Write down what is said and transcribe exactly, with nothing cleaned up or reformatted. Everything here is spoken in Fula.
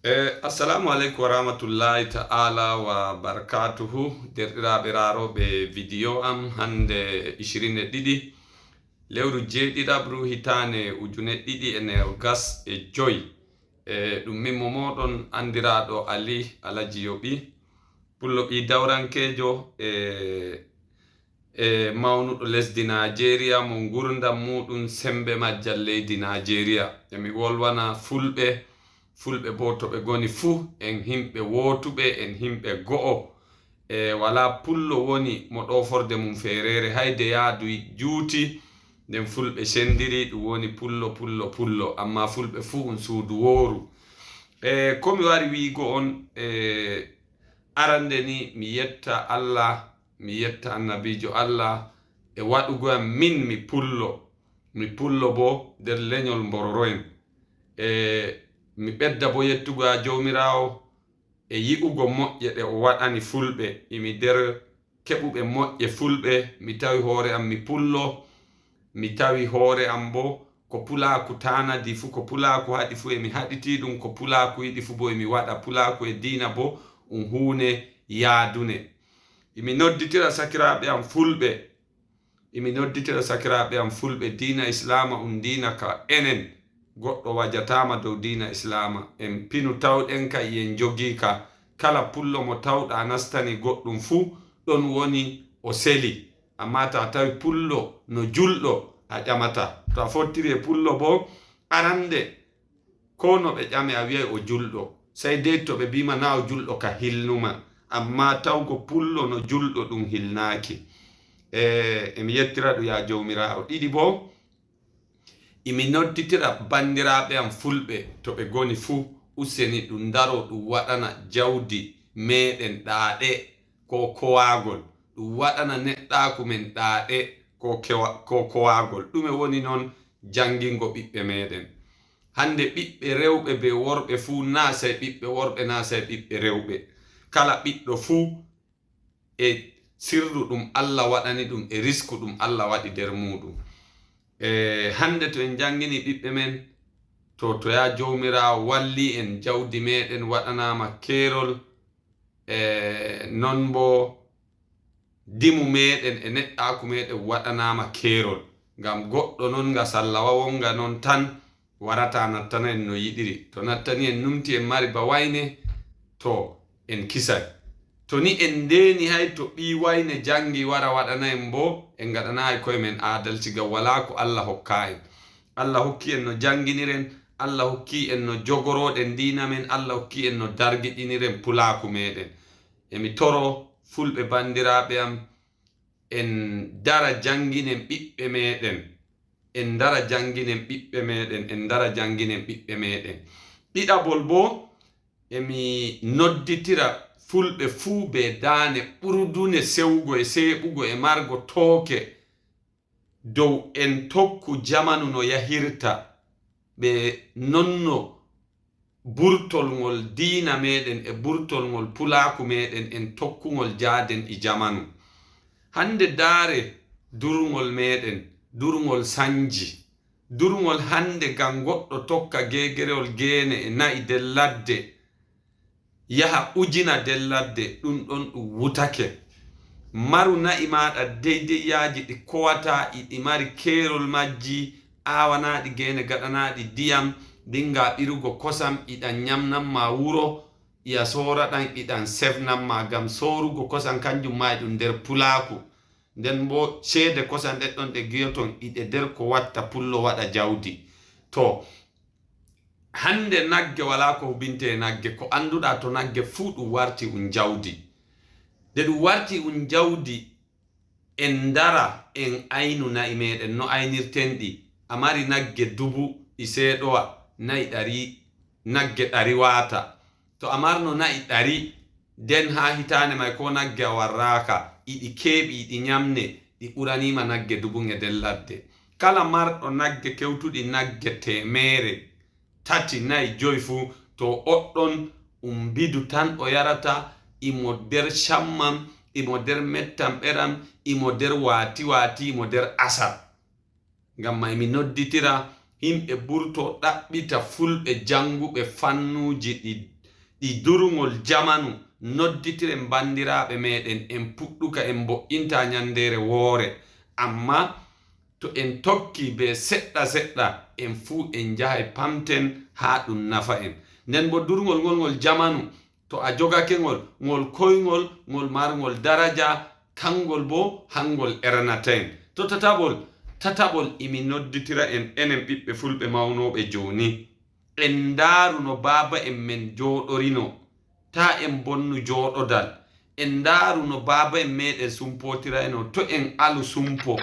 E, assalamu aleykum wa rahmatullahi ta'ala wa barakatuhu. Derɗiraaɓe raarooɓe vidiyo am, hannde ishirin e ɗiɗi lewru jeeɗiɗaɓru hitaande ujune ɗiɗi e nogas e joy. E, ɗum min mo mooɗon anndiraaɗo Ali Alaji Yoɓi, pullo ɓii dawrankeejo e e mawnuɗo lesdi Naajeeriya mo ngurndam muuɗum semmbe majjal leydi Naajeeriya. Emi wolwana Fulɓe, Fulɓe boo to ɓe ngoni fuu, en yimɓe wootuɓe, en yimɓe go'o. E walaa pullo woni mo ɗooforde mum feereere, hay de yaadu juuti, nden Fulɓe senndiri, ɗum woni pullo, pullo, pullo. Ammaa Fulɓe fuu un suudu wooru. E ko mi wari wi'go on, e arande ni mi yetta Allah, mi yetta annabiijo Allah e waɗugo yam min mi pullo, mi pullo boo nder lenyol Mbororo'en. E mi ɓedda boo yettugo haa Jawmiraawo e yi'ugo moƴƴe ɗe o waɗani Fulɓe. Emi nder keɓuɓe moƴƴe Fulɓe, mi tawi hoore am mi pullo, mi tawi hoore am boo ko pulaaku tanadi fuu, ko pulaaku haɗi fuu emi haɗitii ɗum, ko pulaaku yiɗi fuu boo emi waɗa. Pulaaku e diina boo ɗum huune yaadune. Emi nodditira sakiraaɓe am Fulɓe, emi nodditira sakiraaɓe am Fulɓe, diina Islaama ɗum diina ka enen, goɗɗo wajataama dow diina Islaama. En pinu tawɗen ka, en njogii ka. Kala pullo mo tawɗa nastani goɗɗum fuu, ɗon woni o seli. Ammaa to a tawi pullo no julɗo, a ƴamata. To a fottiri e pullo boo, arande, koo no ɓe ƴame, a wi'ay o julɗo. Sey dey to ɓe mbi'ma naa o julɗo ka hilnuma. Ammaa tawgo pullo no julɗo ɗum hilnaaki. E, emi yettira ɗum, yaa Jawmiraawo. Ɗiɗi boo, emi nodditira banndiraaɓe am Fulɓe to ɓe ngoni fuu, useni ɗum ndaro ɗum waɗana jawdi meeɗen ɗaaɗe koo kowaagol, ɗum waɗana neɗɗaaku men ɗaaɗe koo kewa-, koo kowaagol. Ɗume woni non? Janngingo ɓiɓɓe meeɗen. Hannde ɓiɓɓe rewɓe bee worɓe fuu, naa sey ɓiɓɓe worɓe, naa sey ɓiɓɓe rewɓe. Kala ɓiɗɗo fuu e sirru ɗum Allah waɗani ɗum, e risku ɗum Allah waɗi nder muuɗum. E, hannde to en janngini ɓiɓɓe men, to, to yaa Jawmiraawo walli en, jawdi meeɗen waɗanaama keerol, e, non boo dimu meeɗen e neɗɗaaku meeɗen waɗanaama keerol. Ngam goɗɗo non nga sallawa wonga non tan warata nattana en no yiɗiri. To nattani en numti en mari ba wayne, to en kisay. To ni en ndeeni hay to ɓii wayne janngi wara waɗana en boo, en ngaɗanaay koye men aadalci ngam walaa ko Allah hokkaa en. Allah hokki en no jannginiren, Allah hokki en no jogoroɗen diina men, Allah hokki en no dargiɗiniren pulaaku meeɗen. Emi toro Fulɓe banndiraaɓe am, en ndara jannginen ɓiɓɓe meeɗen. En ndara jannginen ɓiɓɓe meeɗen, en ndara jannginen ɓiɓɓe meeɗen. Ɗiɗaɓol boo, emi nodditira Fulɓe fuu bee daane ɓurdune sewugo e seeɓugo e margo tooke dow en tokku jamanu no yahirta, ɓe nonno burtol ngol diina meeɗen e burtol ngol pulaaku meeɗen en tokkungol jaaden e jamanu. Hannde ndaare durngol meeɗen, durngol sañji. Durngol hannde ngam goɗɗo tokka geegerewol geene e na'i nder ladde, yaha ujina nder ladde, ɗum ɗon ɗum wutake. Maru na'i maaɗa deydeyyaaji ɗi kowataa, iɗi mari keerol majji, aawanaaɗi geene gaɗanaaɗi ndiyam, dinga ɓirugo kosam, iɗan nyamnan ma wuro, iya sooraɗan, iɗan sefnan ma, ngam soorugo kosam kanjum ma e ɗum nder pulaaku. Nden boo ceede kosam ɗen ɗon ɗe ngi'oton iɗe nder ko watta pullo waɗa jawdi. To, hannde nagge walaa ko hubinte e nagge, ko annduɗaa to nagge fuu ɗum warti um jawdi. Nde ɗum warti um jawdi, en ndara, en aynu na'i meeɗen no aynirten ɗi. A mari nagge dubu, ɗi seeɗowa, na'i ɗari, nagge ɗari waata. To a marno na'i ɗari, nden haa hitaande may koo nagge a warraaka, iɗi keeɓi, iɗi nyamne, ɗi ɓuraniima nagge dubu e nder ladde. Kala marɗo nagge kewtuɗi nagge teemeere, tati, nayi, joy fuu, to oɗɗon um mbidu tan o yarata, imo nder cammam, imo nder mettam ɓeram, imo nder waati-waati, imo nder asar. Ngam may mi nodditira yimɓe burto ɗaɓɓita Fulɓe jannguɓe fannuuji ɗi e durungol jamanu, nodditiren banndiraaɓe meeɗen, en puɗɗuka, en mbo'inta ñanndeere woore. Amma to en tokki bee seɗɗa seɗɗa, en fuu en njahay pamten haa ɗum nafa en. Nden boo durngol ngol, ngol jamanu, to a jogake ngol, ngol koyngol, ngol marngol daraja, kangol boo hangol ernata en. To tataɓol, tataɓol imi nodditira en, enen ɓiɓɓe fulɓe mawnooɓe jooni. En ndaaru no baaba'en men jooɗorino. Taa en bonnu jooɗodal. En ndaaru no baaba'en meeɗen sumpootirayno. To en alu sumpo.